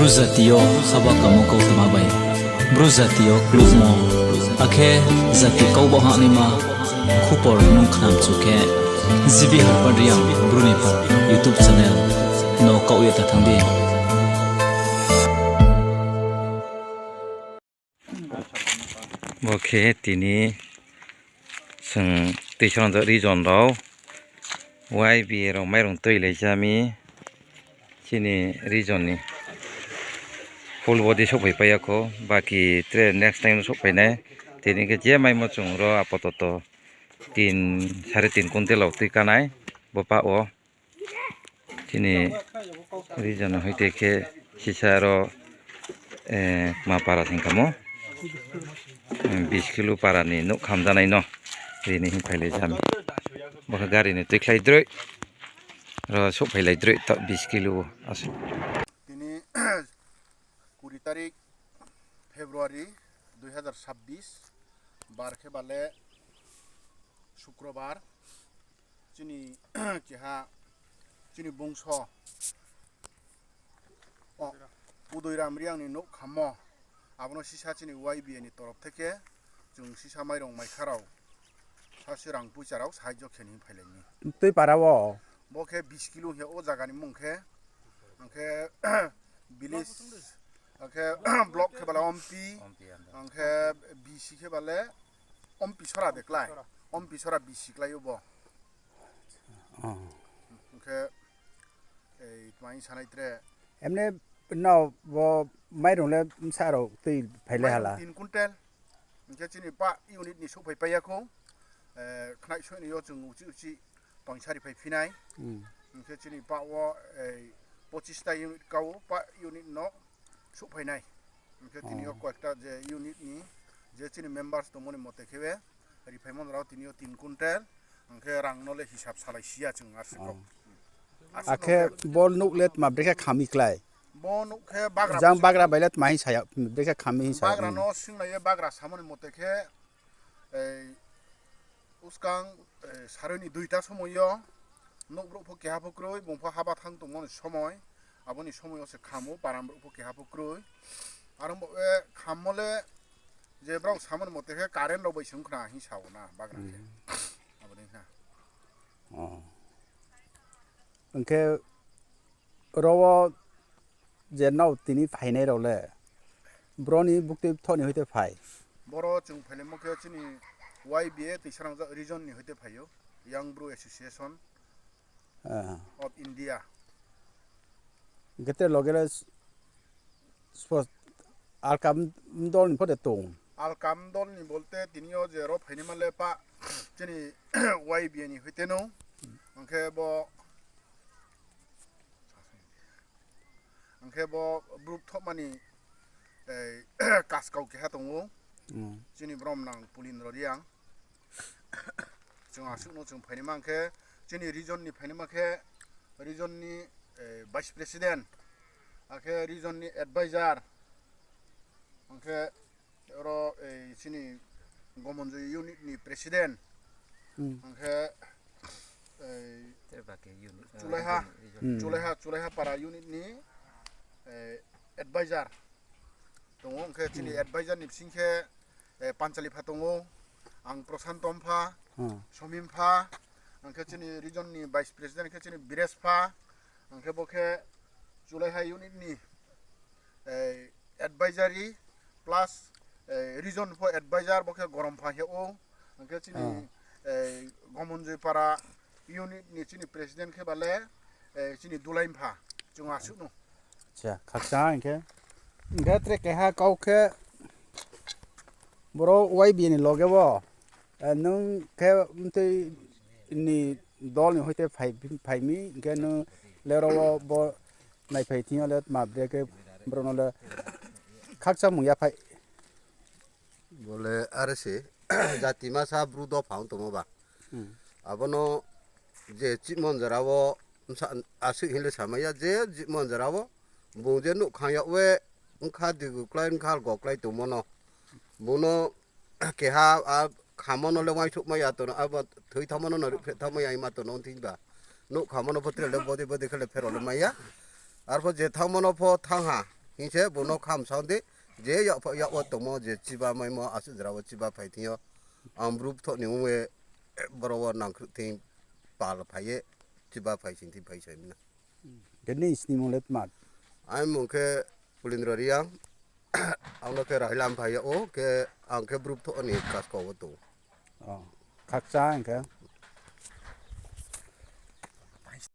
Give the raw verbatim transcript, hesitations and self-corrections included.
Bru jati yo haba kamo kautma bai, Bru jati yo klukmo, akhe jati kau baoh hahnaima khupor nung khnamchu khe, G B Harpad Reang Bru ni pha YouTube channel no kaoh ye ta thanng di. Bo khe tini chwng Tuisarangjak region rao Y B A rao mairung tuilai ja mi. Chini region ni full body souhphai pai ya kho, baki tre next time souhphai nai. Tini khe je maimo chung ro apatot tin, sare tin quintal rao tui ka nai bo pah wo. Chini region hoite khe sisa ro, eh, kma para sing kamo, eh, bis kilo para ni nouh khamjanai no ri ni hing phailai ja mi. Bo khe gari ni tuikhlai droi, ro souhphailai droi ta bis kilo wo asuh. Tini kuri tarik February dui hazar sabbish, bar khe bale Sukrobar, chini keha, chini bungso, o, Udoiram Reang ni nouh khammo, abo no sisa chini Y B A ni torof theke chung sisa mairung maikha rao, sasi rang poicha rao sahajyo khe ni phailai mi. Tui para wo? Bo khe bis kilo hing ye o zaga ni mung khe, ang khe village, ang khe block khe bale Ompi, ang khe B C khe bale Ompi sora de klái, Ompi sora B C klái o bo. Ang khe, ei, tma hing sanai tre. Emne no bo mairung le bsa rao tui phailai hala? Tin quintal. Hing khe chini pah unit ni souhphai pai ya kho, eh, khnai soih ni yo chung uchih uchih tongsari phai phi nai. Hing khe chini pah wo, eh, pochis ta unit ka wo, pah unit no souhphai nai. Hing khe tini yo koyekta je unit ni, je chini members tongmo ni mote khe be, riphaimo rao tini yo tin quintal, hing khe rang no le hisab salai si ya chung arsi kho. Akhe bo nouh le tma brekhe khami klái? Bo nouh khe bagra jang bagra bai le tma hing sa ya, brekhe khami hing sa ya? Bagra no sing nai ye bagra samo ni mote khe, ei, uskang, eh, saroi ni duita somoi yo, nouh brouh pho keha pho kroi, bung pho haba thanng tongmo ni somoi, abo ni somoi yo se khamo, param brouh pho keha pho kroi. Aro bo, eh, khammo le, je brao samo ni mote khe current rao bai se ong khna hing sa ou na, bagra khe. Abo ni na. Hing khe ro wo je nrao tini phainai rao le, bro ni buktui bthoh ni hoite phai? Boro chung phainaimo khe chini Y B A Tuisarangjak region ni hoite phai ou, Young Bru Association of India. Hing khe tre loge le alka dol ni pho de tong? Alka dol ni bolte tini yo je ro phainaima le pah chini Y B A ni hoite no. Ang khe bo, ang khe bo brouh bthohma ni, eh, kaskau keha tong ou. Chini bromnang Pulindro Reang. Chung asuh no chung phainaima ang khe, chini region ni phainaima khe, region ni, eh, vice president, akhe region ni advisor, ang khe oro, eh, chini Gomonjoi unit ni president, ang khe, eh, Chulaiha, Chulaiha, Chulaiha para unit ni, eh, advisor tong ou, ang khe chini advisor ni bsing khe, eh, Panchalipha tong ou, ang Prosanto mpha, Somim pha, ang khe chini region ni vice president khe chini Bires pha, ang khe bo khe Chulaiha unit ni, eh, advisory plus, eh, region pho advisor bo khe Gorom pha hing ou, ang khe chini, eh, Gomonjoi para unit ni chini president khe bale, eh, chini Dulai mpha, chung asuh no. Khakchang hing khe, hing khe tre keha kau khe, boro Y B A ni loge wo, eh, nung khe mtui ni dol ni hoite phai, phai mi, hing khe nung le ro wo bo naiphai thing yo le tma bre khe bro no le khakchangmung yaphai. Bo le are se, jati masa Bru dopha ong tongmo ba. Abo no je chihmo jora wo, asuh hing le samai ya, je chihmo jora wo, bung je nouh khang yag we, bkha digu klái, bkha algo klái tongmo no. Bung no keha, a, khamo no le uaingsouhmai ya tono, abo thoi thanngmo no no riphreh thanngmai ya hingma tono ong thing ba. Nouh khamo no pho tre le body body khe le pherao le mai ya. Arpho je thanngmo no pho thanng ha. Hing se bung no kham sao di, je yak pho yak wo tongmo, je chiba maimo, asuh jora wo chiba phai thing yo. Ang Bru bthoh ni ong ye, boro wo nangkhruh thing pal phai ye, chiba phai sing thing phai sai na. Khe nini snimung le tma? Aini mung khe Pulindra Reang, ang no khe Rahilam phai yag ou, khe ang khe Bru bthoh ni kaskau wo tong. O, khakchang hing khe?